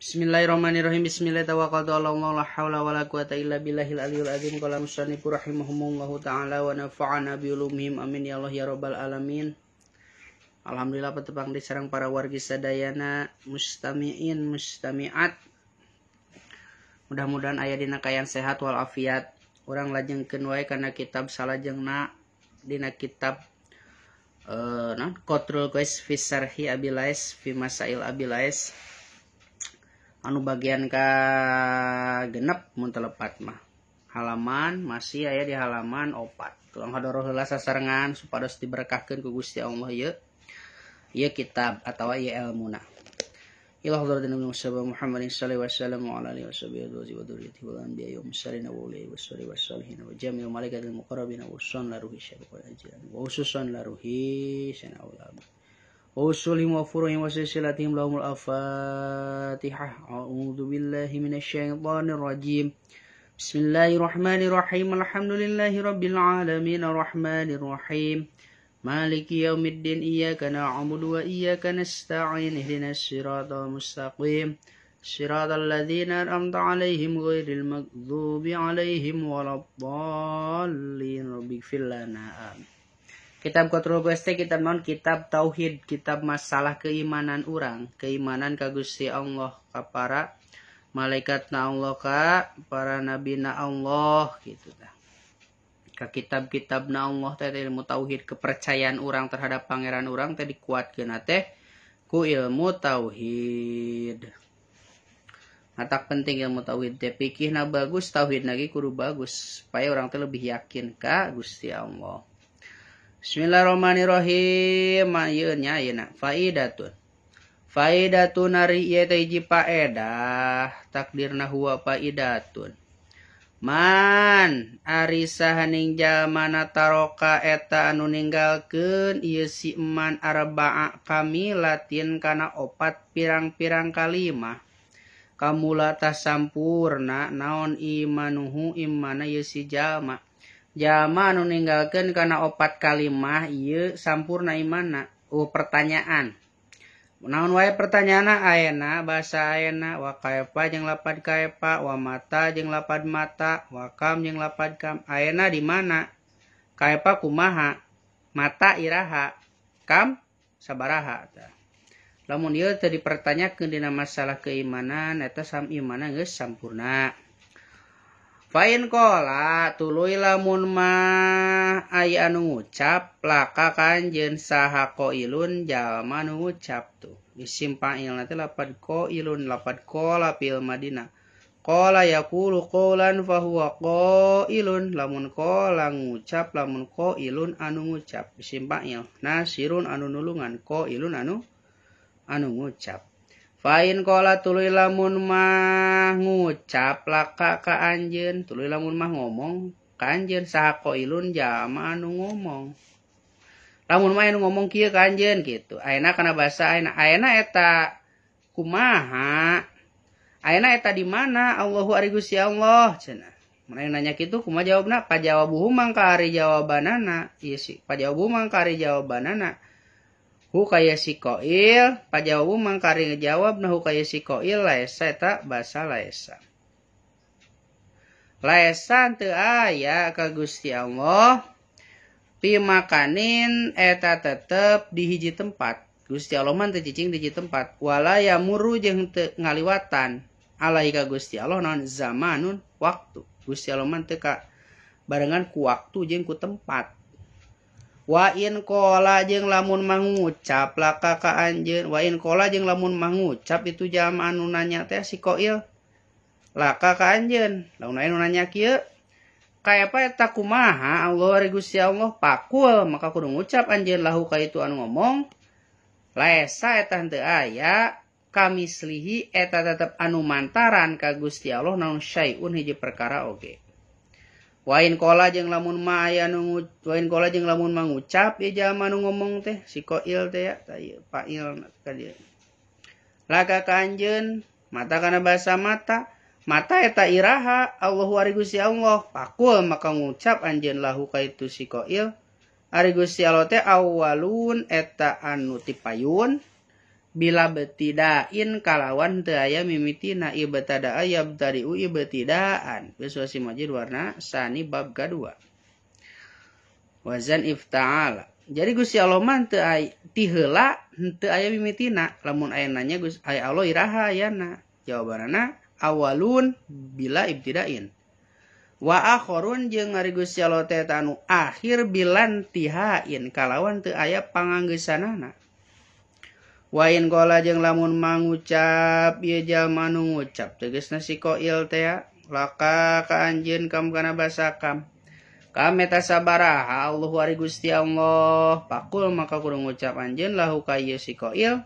Bismillahirrahmanirrahim. Bismillahirrahmanirrahim. La haula wala quwata illa billahil aliyul azim. Qala musannifu rahimahumullahu ta'ala wa nafa'ana bi ulumihim. Amin ya Allah ya rabbal alamin. Alhamdulillah patepang di sareng para wargi sadayana mustami'in mustami'at. Mudah-mudahan aya dina kaayaan sehat wal afiat. Urang lajengkeun wae kana kitab salajengna dina kitab nah Qatrul Qais fi Syarhi Abil Lais fi Masail Abil Lais anu bagian ka genep mun teu lepat mah. Halaman masih aya di halaman 4. Tulang hadoroh heula sasarengan supados diberkahkeun ku Gusti Allah ieu. Ieu kitab atawa ieu elmuna. Ila hadratin Nabi Muhammadin sallallahu alaihi wasallam wa ala alihi washabihi wa dzurriyyatihi wal anbiya'i wal mursalin wa ulil wasari wassalihin wa jami'il malaikatil muqarrabin wa usun la ruhi syai'ul ajlan wa ususan la ruhi sana'ul abad. Wa usulihim wa furuhim wa silsilatihim lahumul al-fatihah. A'udzu billahi minasyaitonir rajim. Bismillahirrahmanirrahim. Alhamdulillahi rabbil alamin arrahmanir rahim. Maliki yaumiddin. Iyyaka na'budu wa iyyaka nasta'in. Ihdinas siratal mustaqim. Siratal ladzina an'amta 'alaihim ghairil maghdubi 'alaihim waladdallin. Rabbighfir lana. Amin. Kitab Qatrul Qais teh kitab naon? Kitab tauhid, kitab masalah keimanan urang, keimanan ka Gusti Allah, ka para malaikatna Allah, ka para nabina Allah gitu tah. Ka kitab-kitabna Allah teh ilmu tauhid, kepercayaan urang terhadap pangeran urang teh dikuatkeun teh ku ilmu tauhid. Matak penting ilmu tauhid teh, fikihna bagus, tauhidna ge kudu bagus supaya urang teh lebih yakin ka Gusti Allah. Bismillahirrahmanirrahim. Ieu nya ayeuna faidatun. Faidatun ari ieu teh hiji faedah, takdirna huwa faidatun. Man ari sahaning jalma taroka eta anu ninggalkeun ieu si man arba'a kamilatin kana opat pirang-pirang kalimah. Kamula tah sampurna naon imanuhu imana ieu si jalma. Jalma anu ninggalkeun kana opat kalimah ieu sampurna imanna. Oh pertanyaan. Naon wae pertanyaanna ayeuna bahasa ayeuna wa kaifa jeung lapad kaifa, wa mata jeung lapad mata, wa kam jeung lapad kam. Ayeuna di mana? Kaifa kumaha? Mata iraha? Kam sabaraha tah. Lamun ieu teu dipertanyakeun dina masalah keimanan eta sam imanna geus sampurna. Fain kola tuluy lamun mah aya anu ngucap laka kanjeun saha qailun jalma anu ngucap tuh. Isim fa'il na teh lapad qailun, lapad qola fil madinah. Qala yaqulu qawlan fa huwa qailun. Lamun qola ngucap, lamun qailun anu ngucap. Isim fa'il nasirun anu nulungan, qailun anu ngucap. Fain kola tuluy lamun mah ngucap laka ka anjeun, tuluy lamun mah ngomong ka anjeun saha qailun jalma anu ngomong. Lamun mah anu ngomong kieu ka anjeun kitu. Ayeuna kana basa ayeuna, ayeuna eta kumaha? Ayeuna eta di mana? Allahu ari Gusti Allah cenah. Mun aya nanya kitu kumaha jawabna? Pajawabuhu mangka ari jawabanana. Ieu si pajawabuhu mangka ari jawabanana. Hu kaya si qail, pajawabu mangkari ngejawab nah hu kaya si qail laesa eta basa laesa. Laesa teu aya ka Gusti Allah pimakanin eta tetep di hiji tempat. Gusti Allah mah teu cicing di hiji tempat. Wala yamuru jeung teu ngaliwatan alai ka Gusti Allah naon zamanun waktu. Gusti Allah mah teu ka barengan ku waktu jeung ku tempat. Wa in qola jeung lamun mangucap laka ka anjeun, wa in qola jeung lamun mangucap itu jalma anu nanya teh si qail laka ka anjeun. Lamun aya nu nanya kieu, kaepa eta kumaha Allah ari Gusti Allah pakul maka kudu ngucap anjeun lahu ka itu anu ngomong laesa eta henteu aya kamislihi eta tetep anu mantaran ka Gusti Allah naon syai'un hiji perkara oge. Wain kola jeung lamun ma aya nu wain kola jeung lamun mangucap ieu jalma nu ngomong teh si qail teh ya tah ieu fa'il ka dieu. Laka ka anjeun mata kana basa mata, mata eta iraha Allahu ari Gusti Allah pakul maka ngucap anjeun lahu ka itu si qail ari Gusti Allah teh awalun eta anu tipayun Bila betidain kalawan teu aya mimitina ibtada yabtadiu ibtidaan. Geus majid warna sani bab kadua. Wazan ifta'ala. Jadi Gusti Allah mah teu aya ti heula henteu aya mimitina. Lamun aya nanya Gusti aya Allah iraha ayana? Jawabanana awalun bila ibtidain. Wa akhirun jeung ari Gusti Allah teh anu akhir bilan tihain kalawan teu aya panganggeusanana. Wain gola jeung lamun mangucap ieu jalma nu ngucap tegasna si koil teh laka ka anjeun kam kana basa kam. Kam eta sabaraha Allahu ari Gusti Allah pakul maka kudu ngucap anjeun lahu ka ieu si koil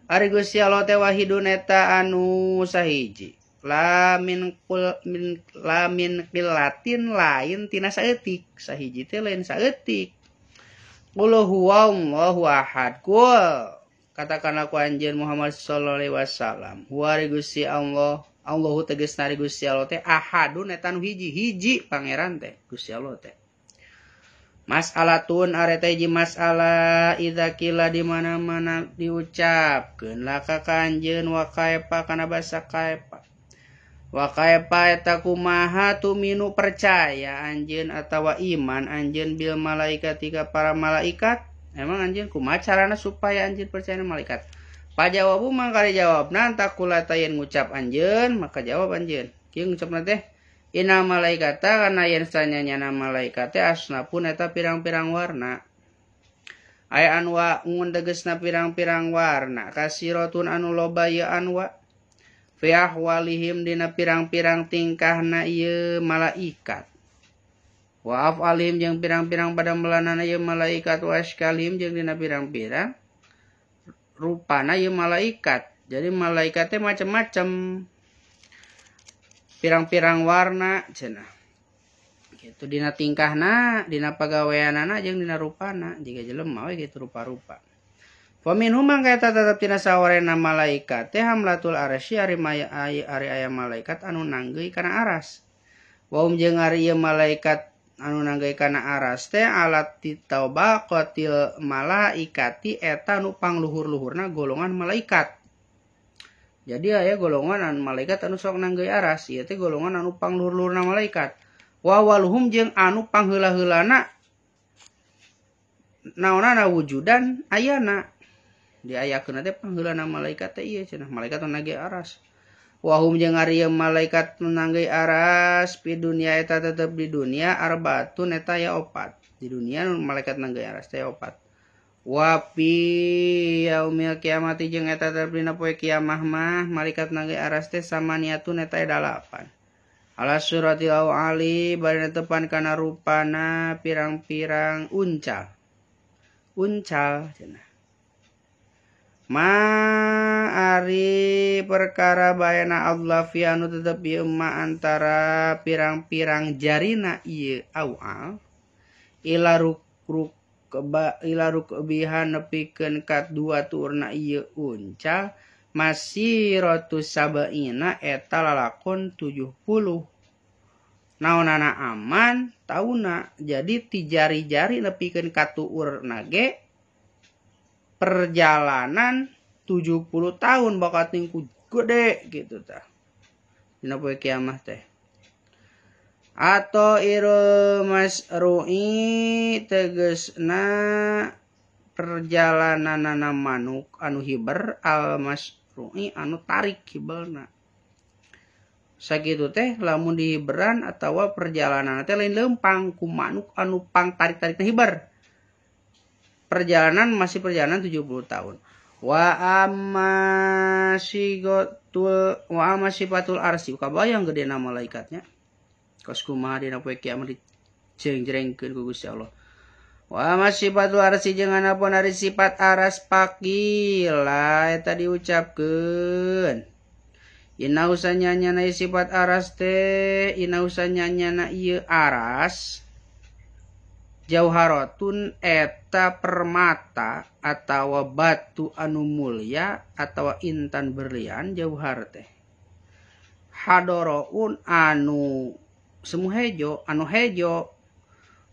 ari Gusti Allah teh wahidun eta anu sahiji. Lamin kul min lamin qillatin lain tina saeutik sahiji teh lain saeutik. Qul huwallahu ahad. Qul katakanlah ku anjeun Muhammad sallallahu alaihi wasallam huwa ari Gusti Allah Allahu tegasna ari Gusti Allah teh ahadun eta nu hiji hiji pangeran teh Gusti Allah teh. Mas'alatun ari teh hiji masalah idza qila di mana-mana diucapkeun laka ka anjeun wa kaifa kana basa kaifa. Wa kaifa eta kumaha tuminu percaya anjeun atawa iman anjeun bil malaikati ka para malaikat. Emang anjeun kumaha carana supaya anjeun percaya malaikat? Pajawabu mangka dijawabna takula tayen ngucap anjeun maka jawab anjeun. Kieu ngucapna teh inna malaikata kana yen sanyanyana malaikat teh asnapun eta pirang-pirang warna. Aya anwa ngun tegasna pirang-pirang warna kasiratun anu loba ieu anwa. Fi ahwalihim dina pirang-pirang tingkahna ieu malaikat. Wa af'alihim jeung pirang-pirang padamelanana ieu malaikat wa askalihim jeung dina pirang-pirang rupana ieu malaikat. Jadi malaikat teh macam-macam. Pirang-pirang warna cenah. Gitu dina tingkahna, dina pagaweanana jeung dina rupana. Jiga jelema we gitu rupa-rupa. Faminhum mangka eta tetep tina sawarena malaikat teh hamlatul arsy ari maya ari aya malaikat anu nanggeui kana aras. Wa hum jeung ari ieu malaikat anu nanggeui kana aras teh alat titaubaqatil malaikati eta nu pangluhur-luhurna golongan malaikat. Jadi aya golongan anu malaikat anu sok nanggeui aras, ieu teh golongan anu pangluhur-luhurna malaikat. Wa waluhum jeung anu pangheula-heulana naonana wujudan ayana. Diayakeun teh pangheulana malaikat teh ieu cenah malaikat anu nanggeui aras. Wahum jeung ari ieu malaikat nu nanggeui aras pi dunia eta tetep di dunia arbaatun eta aya opat. Di dunia nu malaikat nanggeui aras teh opat. Wa fi yaumil kiamati jeung eta tetep dina poe kiamah mah malaikat nanggeui aras teh samaniatun eta aya 8. Ala suratil ali bari tepan kana rupana pirang-pirang uncal. Uncal cenah. Ma ari perkara bayana Allah fi anu tetep ieu ma antara pirang-pirang jarina ieu awal ila ruk ila rukbiha nepikeun ka dua turna ieu uncal masiratu sabaina eta lalakon 70 naonana aman tauna. Jadi ti jari-jari nepikeun ka tuurna ge perjalanan 70 tahun bakal tingku gede gitu tah. Dina poe kiamah teh. Atau iru masru'i tegesna perjalananana manuk anu hiber al masru'i anu tarik hibelna. Sakitu teh lamun dihiberan atawa perjalanan teh lain leumpang ku manuk anu pang tarik-tarikna hiber. Perjalanan masih perjalanan 70 tahun. Wa amma sigotul wa amma sifatul arsy. Kabayang gedena malaikatnya. Kos kumaha dina poe kiamat dijengjrengkeun ku Gusti Allah. Wa amma sifatul arsy jeung anapun ari sifat aras pakila eta diucapkeun. Inna usanyanyana sifat aras teh inna usanyanyana ieu aras jauharatun eta permata atawa batu anu mulia atawa intan berlian jauhar teh. Hadoroun anu semu hejo anu hejo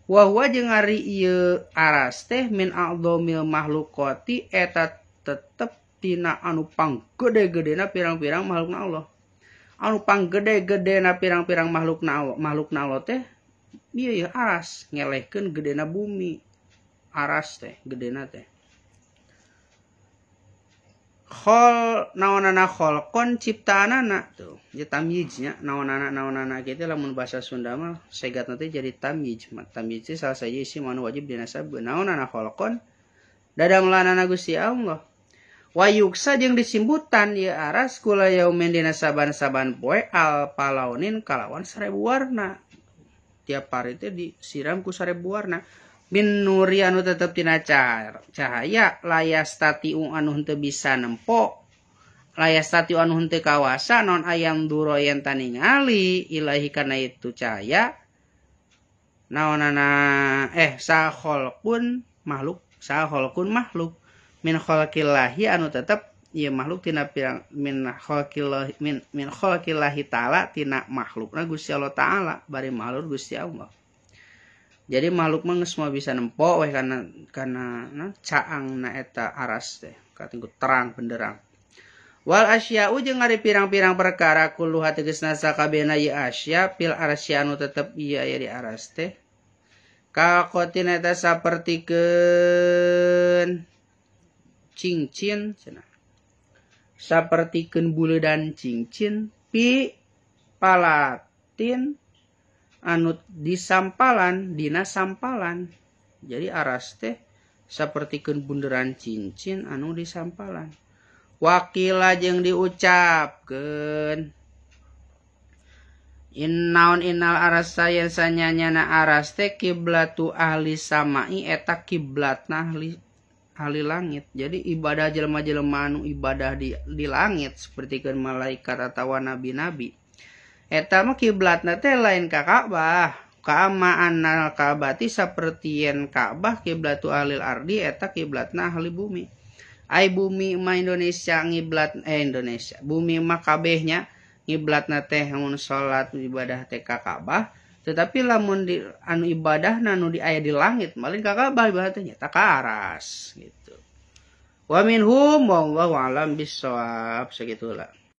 wa huwa jeung ari ieu aras teh min a'dhamil mahlukati eta tetep tina anu panggede-gedena pirang-pirang makhlukna Allah. Anu panggede-gedena pirang-pirang makhlukna Allah teh ieu ya aras ngelehkeun gedena bumi. Aras teh gedena teh. Khol naonana kholqon ciptaanana tuh ya tamyiznya naonana kitu lamun bahasa Sunda mah segatna teh jadi tamyiz. Tamyiz teh salah saja isim anu wajib dinasab naonana kholqon dadamlanana Gusti Allah. Wa yuksa jeung disimbutan ieu aras kula yaumin dina saban-saban poe al palaunin kalawan 1000 warna. Tiap hari teh disiram ku 1000 warna. Min nuri anu tetep tina cahaya layastatiu anu henteu bisa nempo layastatiu anu henteu kawasa non ayam duro yen taningali ilahi kana itu cahaya naonana saholkun makhluk saholkun makhluk min khalqillahi anu tetep ieu makhluk tina pirang min khalqillahi min khalqillahi ta'ala tina makhlukna Gusti Allah ta'ala bari makhluk Gusti Allah. Jadi makhluk mah geus moal bisa nempo weh kana caangna eta aras teh katingku terang benderang. Wal asya'u jeung ari pirang-pirang perkara kulluha tegasna sakabehna ieu asya fil arsy anu tetep ieu aya di aras teh. Kakotin eta sapertikeun cincin cenah. Sapertikeun buleudan cincin pi palatin anu disampalan dina sampalan. Jadi aras teh sapertikeun bunderan cincin anu disampalan. Wakila jeung diucapkeun innaun innal arasa yen sanyanyana aras teh kiblatu ahli samai eta kiblatna ahli langit. Jadi ibadah jelema-jelema anu ibadah di langit sapertikeun malaikat atawa nabi-nabi. Eta mah kiblatna teh lain ka Ka'bah. Kama annal Ka'bati saperti yen Ka'bah kiblatu ahlil ardi eta kiblatna ahli bumi. Ai bumi mah Indonesia ngiblat Indonesia. Bumi mah kabehnya ngiblatna teh mun salat ibadah teh ka Ka'bah, tetapi lamun di anu ibadahna nu di aya di langit malin ka Ka'bah ibadah teh nyata ka aras gitu. Wa minhum wallahu alam bissawab segitulah.